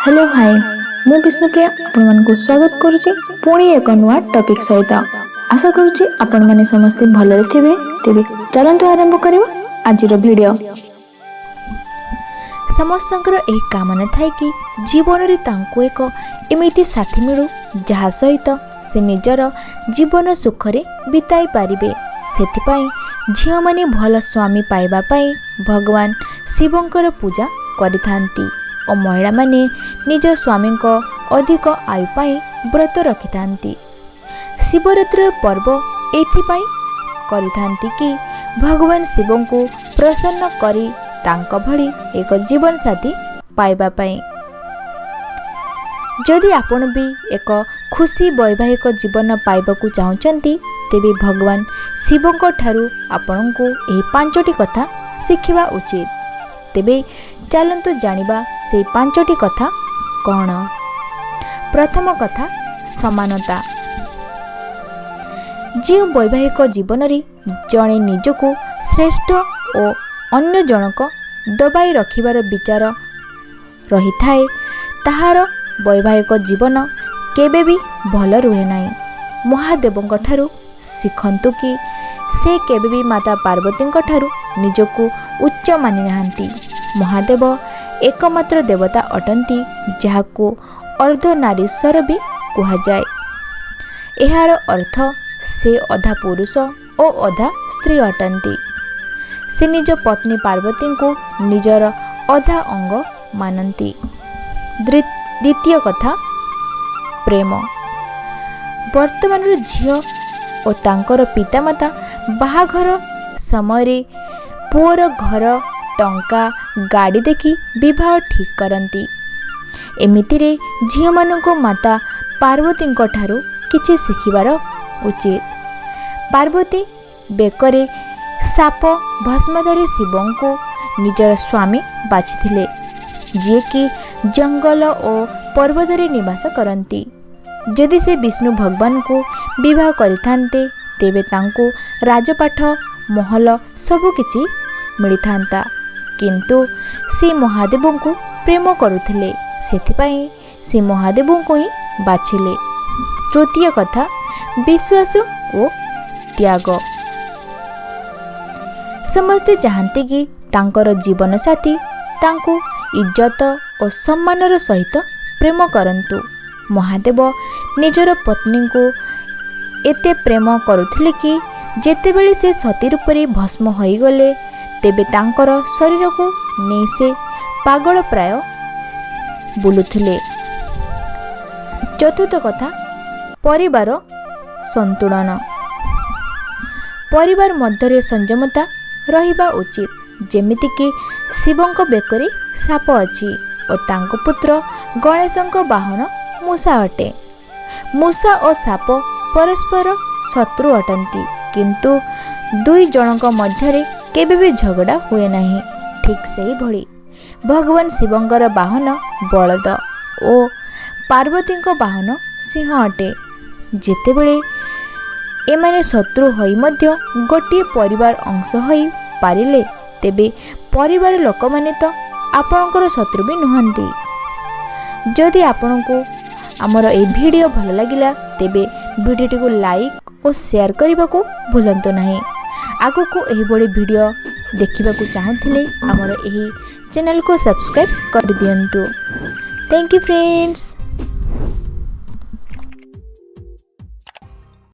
Hello, ହାଏ, ମୁଁ ବିଷ୍ଣୁପ୍ରିୟା ଆପଣମାନଙ୍କୁ ସ୍ୱାଗତ କରୁଛି ପୁଣି ଏକ ନୂଆ ଟପିକ୍ ସହିତ। ଆଶା କରୁଛି ଆପଣମାନେ ସମସ୍ତେ ଭଲରେ ଥିବେ। ତେବେ ଚାଲନ୍ତୁ ଆରମ୍ଭ କରିବା ଆଜିର ଭିଡ଼ିଓ। ସମସ୍ତଙ୍କର ଏହି କାମନା ଥାଏ କି ଜୀବନରେ ତାଙ୍କୁ ଏକ ଏମିତି ସାଥୀ ମିଳୁ, ଯାହା ସହିତ ସେ ନିଜର ଜୀବନ ସୁଖରେ ବିତାଇ ପାରିବେ। ସେଥିପାଇଁ ଝିଅମାନେ ଭଲ ସ୍ୱାମୀ ପାଇବା ପାଇଁ ଭଗବାନ ଶିବଙ୍କର ପୂଜା କରିଥାନ୍ତି ଓ ମହିଳାମାନେ ନିଜ ସ୍ୱାମୀଙ୍କ ଅଧିକ ଆୟୁ ପାଇଁ ବ୍ରତ ରଖିଥାନ୍ତି। ଶିବରାତ୍ରିର ପର୍ବ ଏଇଥିପାଇଁ କରିଥାନ୍ତି କି ଭଗବାନ ଶିବଙ୍କୁ ପ୍ରସନ୍ନ କରି ତାଙ୍କ ଭଳି ଏକ ଜୀବନସାଥୀ ପାଇବା ପାଇଁ। ଯଦି ଆପଣ ବି ଏକ ଖୁସି ବୈବାହିକ ଜୀବନ ପାଇବାକୁ ଚାହୁଁଛନ୍ତି, ତେବେ ଭଗବାନ ଶିବଙ୍କ ଠାରୁ ଆପଣଙ୍କୁ ଏହି ପାଞ୍ଚଟି କଥା ଶିଖିବା ଉଚିତ। ତେବେ ଚାଲନ୍ତୁ ଜାଣିବା ସେଇ ପାଞ୍ଚଟି କଥା କ'ଣ। ପ୍ରଥମ କଥା, ସମାନତା। ଯେଉଁ ବୈବାହିକ ଜୀବନରେ ଜଣେ ନିଜକୁ ଶ୍ରେଷ୍ଠ ଓ ଅନ୍ୟ ଜଣକ ଦବାଇ ରଖିବାର ବିଚାର ରହିଥାଏ, ତାହାର ବୈବାହିକ ଜୀବନ କେବେ ବି ଭଲ ରୁହେ ନାହିଁ। ମହାଦେବଙ୍କ ଠାରୁ ଶିଖନ୍ତୁ କି ସେ କେବେ ବି ମାତା ପାର୍ବତୀଙ୍କ ଠାରୁ ନିଜକୁ ଉଚ୍ଚ ମାନି ନାହାନ୍ତି। ମହାଦେବ ଏକମାତ୍ର ଦେବତା ଅଟନ୍ତି, ଯାହାକୁ ଅର୍ଦ୍ଧନାରୀଶ୍ୱର ବି କୁହାଯାଏ। ଏହାର ଅର୍ଥ ସେ ଅଧା ପୁରୁଷ ଓ ଅଧା ସ୍ତ୍ରୀ ଅଟନ୍ତି। ସେ ନିଜ ପତ୍ନୀ ପାର୍ବତୀଙ୍କୁ ନିଜର ଅଧା ଅଙ୍ଗ ମାନନ୍ତି। ଦ୍ୱିତୀୟ କଥା, ପ୍ରେମ। ବର୍ତ୍ତମାନର ଝିଅ ଓ ତାଙ୍କର ପିତାମାତା ବାହାଘର ସମୟରେ ପୁଅର ଘର, ଟଙ୍କା, ଗାଡ଼ି ଦେଖି ବିବାହ ଠିକ୍ କରନ୍ତି। ଏମିତିରେ ଝିଅମାନଙ୍କୁ ମାତା ପାର୍ବତୀଙ୍କ ଠାରୁ କିଛି ଶିଖିବାର ଉଚିତ। ପାର୍ବତୀ ବେକରେ ସାପ ଭସ୍ମଧାରୀ ଶିବଙ୍କୁ ନିଜର ସ୍ୱାମୀ ବାଛିଥିଲେ, ଯିଏକି ଜଙ୍ଗଲ ଓ ପର୍ବତରେ ନିବାସ କରନ୍ତି। ଯଦି ସେ ବିଷ୍ଣୁ ଭଗବାନଙ୍କୁ ବିବାହ କରିଥାନ୍ତେ, ତେବେ ତାଙ୍କୁ ରାଜପାଠ, ମହଲ ସବୁକିଛି ମିଳିଥାନ୍ତା। କିନ୍ତୁ ସେ ମହାଦେବଙ୍କୁ ପ୍ରେମ କରୁଥିଲେ, ସେଥିପାଇଁ ସେ ମହାଦେବଙ୍କୁ ହିଁ ବାଛିଲେ। ତୃତୀୟ କଥା, ବିଶ୍ୱାସ ଓ ତ୍ୟାଗ। ସମସ୍ତେ ଚାହାନ୍ତି କି ତାଙ୍କର ଜୀବନସାଥୀ ତାଙ୍କୁ ଇଜ୍ଜତ ଓ ସମ୍ମାନର ସହିତ ପ୍ରେମ କରନ୍ତୁ। ମହାଦେବ ନିଜର ପତ୍ନୀଙ୍କୁ ଏତେ ପ୍ରେମ କରୁଥିଲେ କି ଯେତେବେଳେ ସେ ସତୀ ରୂପରେ ଭସ୍ମ ହୋଇଗଲେ, ତେବେ ତାଙ୍କର ଶରୀରକୁ ନେଇ ସେ ପାଗଳ ପ୍ରାୟ ବୁଲୁଥିଲେ। ଚତୁର୍ଥ କଥା, ପରିବାର ସନ୍ତୁଳନ। ପରିବାର ମଧ୍ୟରେ ସଂଯମତା ରହିବା ଉଚିତ। ଯେମିତିକି ଶିବଙ୍କ ବେକରେ ସାପ ଅଛି ଓ ତାଙ୍କ ପୁତ୍ର ଗଣେଶଙ୍କ ବାହନ ମୂଷା ଅଟେ। ମୂଷା ଓ ସାପ ପରସ୍ପର ଶତ୍ରୁ ଅଟନ୍ତି, କିନ୍ତୁ ଦୁଇ ଜଣଙ୍କ ମଧ୍ୟରେ କେବେ ବି ଝଗଡ଼ା ହୁଏ ନାହିଁ। ଠିକ୍ ସେହିଭଳି ଭଗବାନ ଶିବଙ୍କର ବାହନ ବଳଦ ଓ ପାର୍ବତୀଙ୍କ ବାହନ ସିଂହ ଅଟେ। ଯେତେବେଳେ ଏମାନେ ଶତ୍ରୁ ହୋଇ ମଧ୍ୟ ଗୋଟିଏ ପରିବାର ଅଂଶ ହୋଇ ପାରିଲେ, ତେବେ ପରିବାର ଲୋକମାନେ ତ ଆପଣଙ୍କର ଶତ୍ରୁ ବି ନୁହନ୍ତି। ଯଦି ଆପଣଙ୍କୁ ଆମର ଏହି ଭିଡ଼ିଓ ଭଲ ଲାଗିଲା, ତେବେ ଭିଡ଼ିଓଟିକୁ ଲାଇକ୍ ଓ ସେୟାର କରିବାକୁ ଭୁଲନ୍ତୁ ନାହିଁ। ଆଗକୁ ଏହିଭଳି ଭିଡ଼ିଓ ଦେଖିବାକୁ ଚାହୁଁଥିଲେ ଆମର ଏହି ଚ୍ୟାନେଲକୁ ସବସ୍କ୍ରାଇବ୍ କରିଦିଅନ୍ତୁ। Thank you, friends.